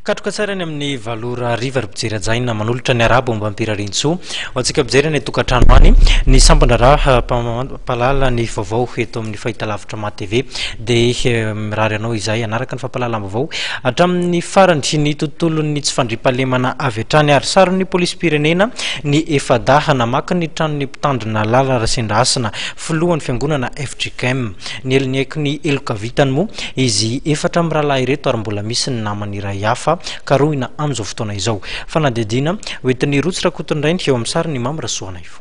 Katroka tsara any amin'ny 8 ora hariva ry mpijery hajaina manolotra ny arabo ombam-pirariantsoa ho antsika mpijery any an-tokantrano any. Ny sampan-draharaha mpampalala ny vaovao eto amin'ny fahitalavitra Ma TV dia mirary anao izay hanaraka ny fampahalalam-baovao hatramin'ny farany. Ny tontolon'ny tsy fandriampahalemana avy hatrany ary saron'ny polisim-pirenena ny efa-dahy namaky ny tranon'ny mpitandrina Lala Rasendrahasina, filohan'ny fiangonana fjkm. Nieliniaiky ny heloka vitany moa izy efatra mirahalahy ireto ary mbola misy ny namany iray hafa karohina amin'izao fotoana izao. Fanadihadiana hoentin'i Rotsy Rakotondrainy eo amin'ny sarin'i Mamy Rasoanaivo.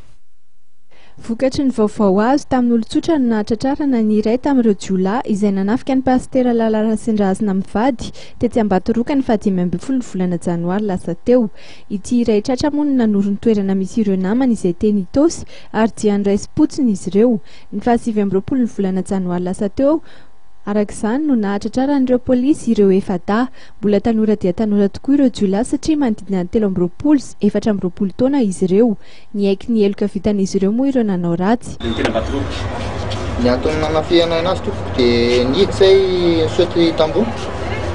Vokatry ny vaovao azo tamin'olon-tsotra no nahatratrarana ny iray tamin'ireo jiolahy izay nanafika ny pasitera Lala Rasendrahasina mivady tetsy Ambatoroka ny faha-15 ny volana janoary lasa teo. Ity iray tratra moa no nanoro ny toerana misy ireo namany izay teny Itaosy ary dia noraisim-potsiny izy ireo. Ny faha-29 ny volana janoary lasa teo, araka izany, no nahatratraran'ireo polisy ireo efa-dahy. Mbola tanora dia tanora tokoa ireo jiolahy satria manodidina ny 23 sy 24 taona izy ireo. Niaiky ny heloka vitan'izy ireo moa ireo nanao ratsy. Ny tena Ambatoroka. Ny antony nanafihana anazy tompoko dia niditra izay nisaoty tamboho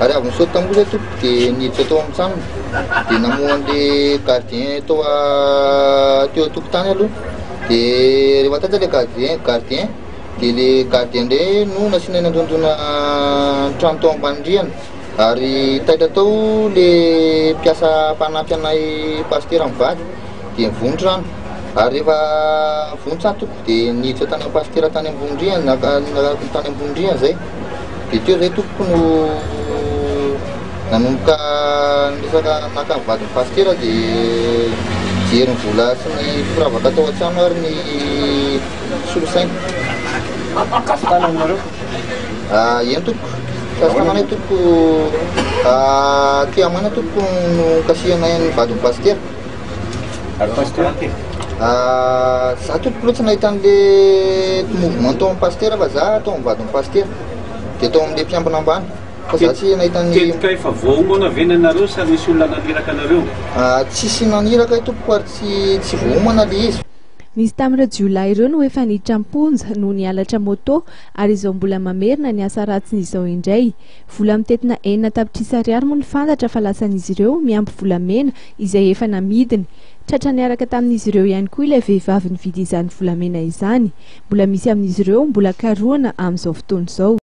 ary avy nisaoty tamboho izay tompoko dia niditra tao amin'ny tranony dia namoha an'le gardien tao teo an-tokotany aloha. Dia rehefa taitra ilay gardien, gardien, dia ilay gardien indray no nasiana nandondona ny trano tao ambany rihana. Ary taitra tao ilay mpiasa mpanampy anay pasitera mivady, dia nivoha ny trano. Ary rehefa nivoha ny trano tompoko dia niditra tany amin'ny pasitera tany ambony rihana, naka tany ambony rihana izay. Dia teo izay tompoko no nanomboka niresaka naka ny vadin'ny pasitera dia nijery ny vola sy ny firavaka tao an-trano ary ny solosaina. Kasi-tanana nareo? Ah, eny tompoko. Kasi-tanana tompoko. Ah, aty amaina tompoko no kasihanay ny vadin'ny pasitera. Ary pasitera? Ah, za tompoko aloha tsy nahita an'le mouvement tao amin'ny pasitera fa za tao amin'ny vadin'ny pasitera. Dia tao amin'le mpiambina ambany. Fa za tsy nahita ny Tetika efa voaomana ve ny anareo sa nisy olona naniraka anareo? Ah, tsisy naniraka ahy tompoko ary tsy tsy voaomana le izy. Nisy tamin'ireo jiolahy ireo no efa niditra am-ponja noho ny halatra moto ary izao mbola mamerina ny asa ratsiny izao indray. Vola mitentina 6 tapitrisa ariary moa no fantatra fa lasan'izy ireo miampy volamena izay efa namidiny. Tratra niaraka tamin'izy ireo ihany koa ilay vehivavy nividy izany volamena izany. Mbola misy amin'izy ireo mbola karohina amin'izao fotoana izao.